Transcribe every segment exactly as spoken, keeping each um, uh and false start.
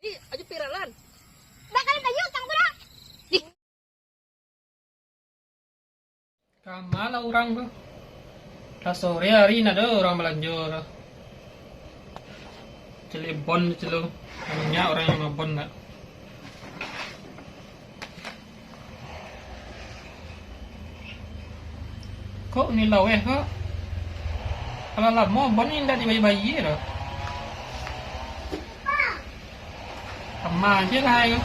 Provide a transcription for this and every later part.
Ih, ajo piralan. Dak kalian bayia utang tu dah. Ih. Kama lah urang tu. Lah sore hari ndak ado urang balanjo tu. Caliak bon celo. Banyak urang nan babon dak. Kok ni laweh kok? Alah lamo bon ni indak dibayia-bayia doh. Lamo se lah ai ko.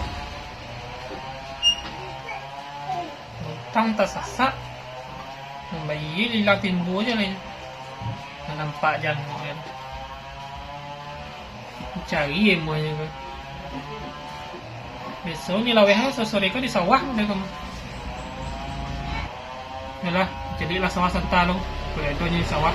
Utang tasasak. Mambayia ilang timbua se lai. Lah nampak jangok kan. Cari emonyo ko. Biasonyo laweh sore-sore ko di sawah model ko mah. Yolah, caliaklah sawah santa lo. Kuliah tu di sawah.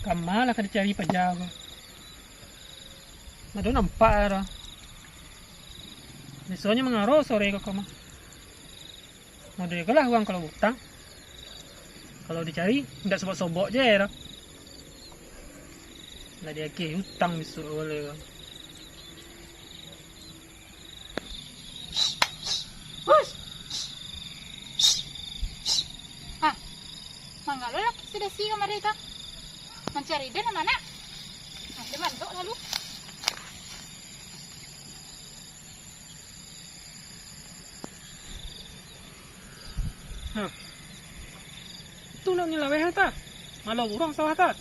Kama lah ka dicari paja ko. Ado nampak doh. Biasonyo mangaro sore ko mah. Model ko lah urang kalau utang. Kalau dicari, indak sobok-sobok je doh. Lah diagiah utang bisuak ko lai ko. Hus! Ah, mangalo laki sudah si kamari tu? Mancari den mano? Ah, den mandok lalu. Nah. Tu nak ni laweh ta? Malo urang sawah ta?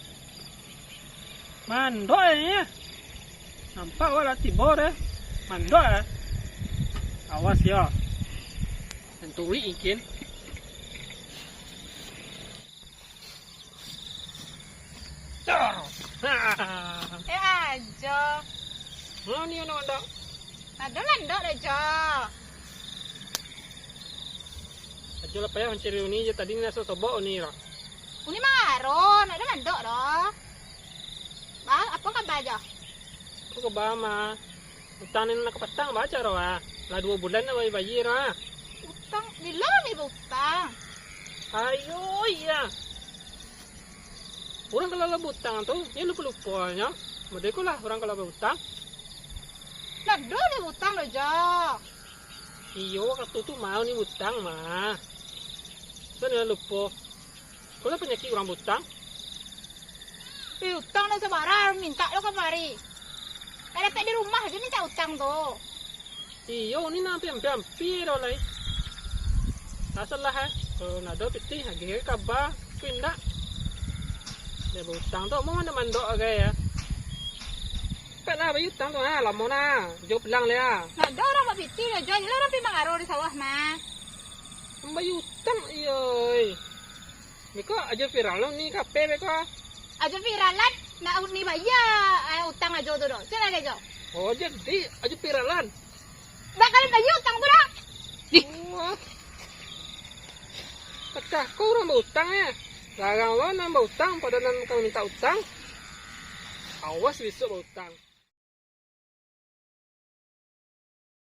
Mandok eh, ya. Nampak awak lah tibo deh. Mandok eh. Awas yo. Tenturik mungkin. Dar. Eh, ajo. Mano ni anak mandok? Ado mandok doh, Jo. Ajo lah payah mancari uni je, tadi ni raso sobok uni lah. Uni mangaro, nak ado mandok doh. Bah, apo kaba, Jo? Apo kaba, mah? Utang ni nak ka patang, baa caro, ah? Lah duo bulan nak bayia-bayia, ah. Utang? Bilo ni bautang? Ayo, iya. Urang kalau lah bautang tu, iyo lupo-luponyo. Model ko lah urang kalau bautang. Lah, ado lah bautang doh, Jo. Iyo, wakatu tu mah uni bautang, mah. Kan lah lupo. Ko lah panyakik urang bautang. Eh, utang dah sabarang, mintak lo kamari. Lah dapek di rumah se mintak utang tu. Iyo, uni nan ampia-ampia doh lai. Lah salah, eh. Kalau nak ado pitih, agiah kaba, ko indak. Dek bautang tu, amuah mandok-mandok agai, ya. Cepatlah bayia utang tu, ha, lamo nah. Jo pulang lai, ha. Nak ado urang bapitih doh, Jo. Jelah urang pi mangaro di sawah, mah. Mambayia utang, iyo, oi. Beko ajo viral lo ni kape beko. Ajo viral lah, nak uni bayia, eh, utang ajo tu doh. Cak lai, Jo. Oh, jadi ajo viralan. Dak kalian bayia utang tu doh. Ih. Wah. Pacah ko urang bautang, ya. Larang lo nan bautang, pado nan ka mintak utang. Awas bisuak bautang.